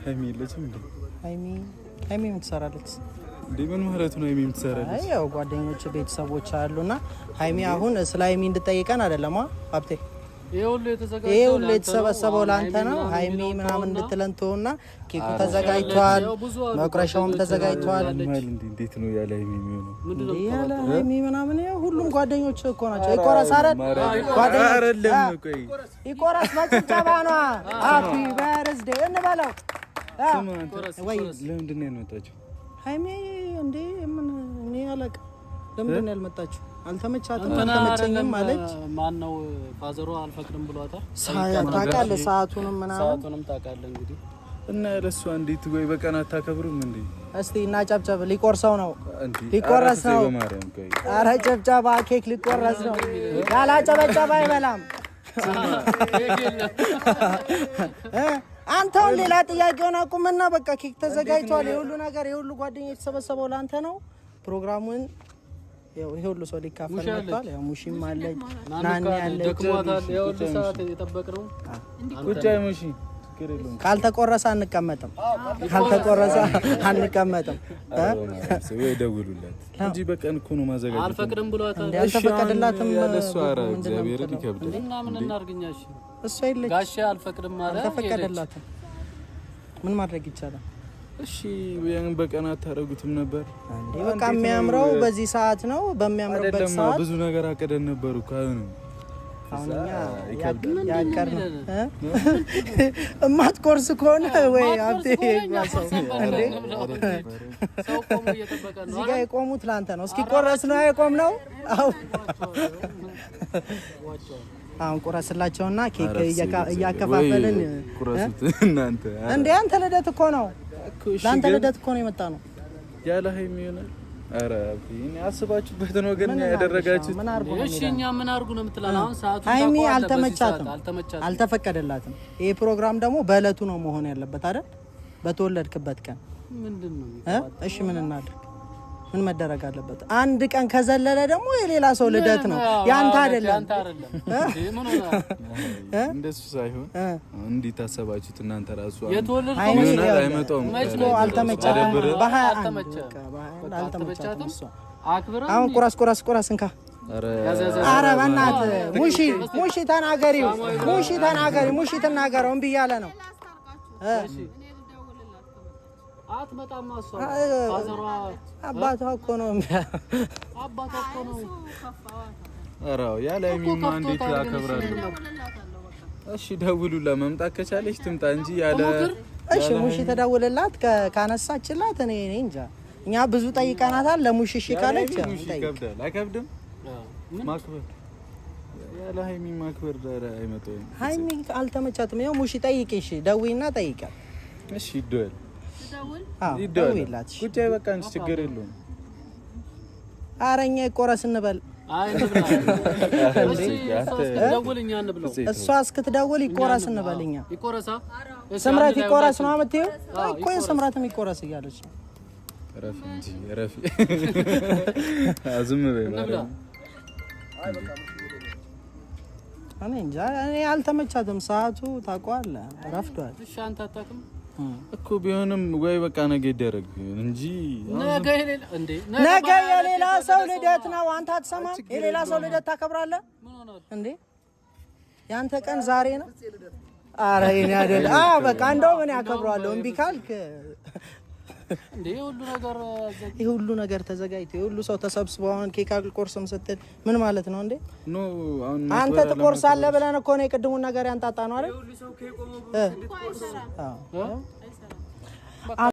ሀይሚ የለችም እንዴ? ሀይሚ ሀይሚ ምን ትሰራለች እንዴ? ምን ማለት ነው ሀይሚ የምትሰራለች? ያው ጓደኞች ቤተሰቦች አሉና ሀይሚ አሁን ስለ ሀይሚ እንድጠይቀን አይደለም ሀብቴ ይሄ ሁሉ የተሰበሰበው ለአንተ ነው። ሀይሚ ምናምን እንድትለን ተውና፣ ኬኩ ተዘጋጅቷል፣ መቁረሻውም ተዘጋጅቷል። እንዴት ነው ያለ ሀይሚ የሚሆነው? ያለ ሀይሚ ምናምን ያው ሁሉም ጓደኞች እኮ ናቸው። ይቆረስ አይደል? ይቆረስ በጭብጨባ ነዋ። Happy birthday እንበለው። ወይ ለምንድን ነው ያልመጣችው ሀይሚ? እንዴ ምን እኔ አላውቅም። ለምንድን ነው ያልመጣችው? አልተመቻትም፣ አልተመቸኝም አለች። ማን ነው ፋዘሯ አልፈቅድም ብሏታል። ታውቃለህ፣ ሰዓቱንም ምናምን ሰዓቱንም ታውቃለህ እንግዲህ። እና ያለሷ እንዴት ወይ በቀን አታከብሩም እንዴ? እስቲ እና ጨብጨብ። ሊቆርሰው ነው፣ ሊቆረስ ነው። ኧረ ጨብጨባ፣ ኬክ ሊቆረስ ነው። ያላጨበጨባ አይበላም። አንተውን ሌላ ጥያቄውን አቁምና በቃ ኬክ ተዘጋጅቷል። የሁሉ ነገር የሁሉ ጓደኛ የተሰበሰበው ለአንተ ነው። ፕሮግራሙን ይሄ ሁሉ ሰው ሊካፈል መጥቷል። ያው ሙሺም አለች፣ ናኒ አለች። ደክሟታል። ይሄ ሁሉ ሰዓት የጠበቅነው ቁጫይ ሙሺ ካልተቆረሰ አንቀመጥም፣ ካልተቆረሰ አንቀመጥም። ወይ ደውሉላት እንጂ በቀን እኮ ነው ማዘጋጀት። አልፈቅድም ብሏታል። አልተፈቀደላትም። ያለሷ ኧረ እግዚአብሔርን ይከብዳል። እና ምን እናድርግኛ? እሺ እሷ የለች ጋሼ አልፈቅድም አለ። አልተፈቀደላትም። ምን ማድረግ ይቻላል? እሺ ያን በቀን አታረጉትም ነበር እንዴ? በቃ የሚያምረው በዚህ ሰዓት ነው። በሚያምርበት ሰዓት ብዙ ነገር አቅደን ነበር እኮ አይሆንም። አሁን እኛ ያቀር ነው እማትቆርስ ከሆነ ወይ ሀብቴ እንዴ እዚህ ጋር የቆሙት ለአንተ ነው። እስኪ ቆረስ ነው የቆምነው። አሁን ቁረስላቸውና ኬክ እያከፋፈልን እናንተ እንዴ አንተ ልደት እኮ ነው ለአንተ ልደት እኮ ነው የመጣ ነው። ያለ ሀይሚ ይሆናል። ኧረ አስባችሁበት ነው ግን ያደረጋችሁት። እሺ እኛ ምን አድርጉ ነው የምትለን? አሁን ሰዓቱ ሀይሚ አልተመቻትም፣ አልተፈቀደላትም። ይሄ ፕሮግራም ደግሞ በእለቱ ነው መሆን ያለበት አይደል? በተወለድክበት ቀን ምንድን ነው? እሺ ምን እናድርግ? ምን መደረግ አለበት? አንድ ቀን ከዘለለ ደግሞ የሌላ ሰው ልደት ነው፣ ያንተ አይደለም። እንደሱ ሳይሆን እንዴት አሰባችሁት እናንተ ራሱ አልተመቻትም። አልተመቻትም። አሁን ቁረስ ቁረስ ቁረስ እንካ። ኧረ በእናትህ ሙሺ ሙሺ ተናገሪው፣ ሙሺ ተናገሪ፣ ሙሺ ትናገረው። እምቢ እያለ ነው። አባቷ እኮ ነው። አባቷ እኮ ነው። ኧረ ያለ ሀይሚማ እንዴት ያከብራሉ? እሺ ደውሉላ፣ መምጣት ከቻለች ትምጣ እንጂ ያለ እሺ ሙሺ ተደውልላት፣ ካነሳችላት እኔ እኔ እንጃ። እኛ ብዙ ጠይቀናታል። ለሙሺ እሺ ካለች ይከብዳል። አይከብድም ማክበር ያለ ሀይሚ ማክበር ኧረ አይመጣውም። ሀይሚ አልተመቻትም። ያው ሙሺ ጠይቂ፣ እሺ ደውይና ጠይቂያት። እሺ ይደወል ይደወል። ጉዳይ በቃ አንቺ ችግር የለውም። ኧረ እኛ ይቆረስ እንበል። እሷ እስክትደውል ይቆረስ እንበል። እኛ ስምረት ይቆረስ ነው የምትይው እኮ ስምረትም ይቆረስ እያለች ነው። እረፊ እንጂ እረፊ። ዝም በይ ማርያም። እኔ እንጃ እኔ አልተመቻትም። ሰዓቱ ታውቀዋለህ፣ ረፍዷል። እሺ አንተ አታውቅም እኮ ቢሆንም ወይ በቃ ነገ ይደረግ እንጂ ነገ የሌላ ሰው ልደት ነው። አንተ አትሰማም? የሌላ ሰው ልደት ታከብራለህ እንዴ? ያንተ ቀን ዛሬ ነው። ኧረ የእኔ አይደለም። አዎ በቃ እንደውም እኔ አከብረዋለሁ። እምቢ ካልክ ይሄ ሁሉ ነገር ተዘጋጅቶ ይሄ ሁሉ ሰው ተሰብስቦ አሁን ኬክ አልቆርስም ስትል ምን ማለት ነው እንዴ? No አሁን አንተ ትቆርሳለህ ብለን እኮ ነው የቅድሙን ነገር ያንጣጣ ነው አይደል? አዎ።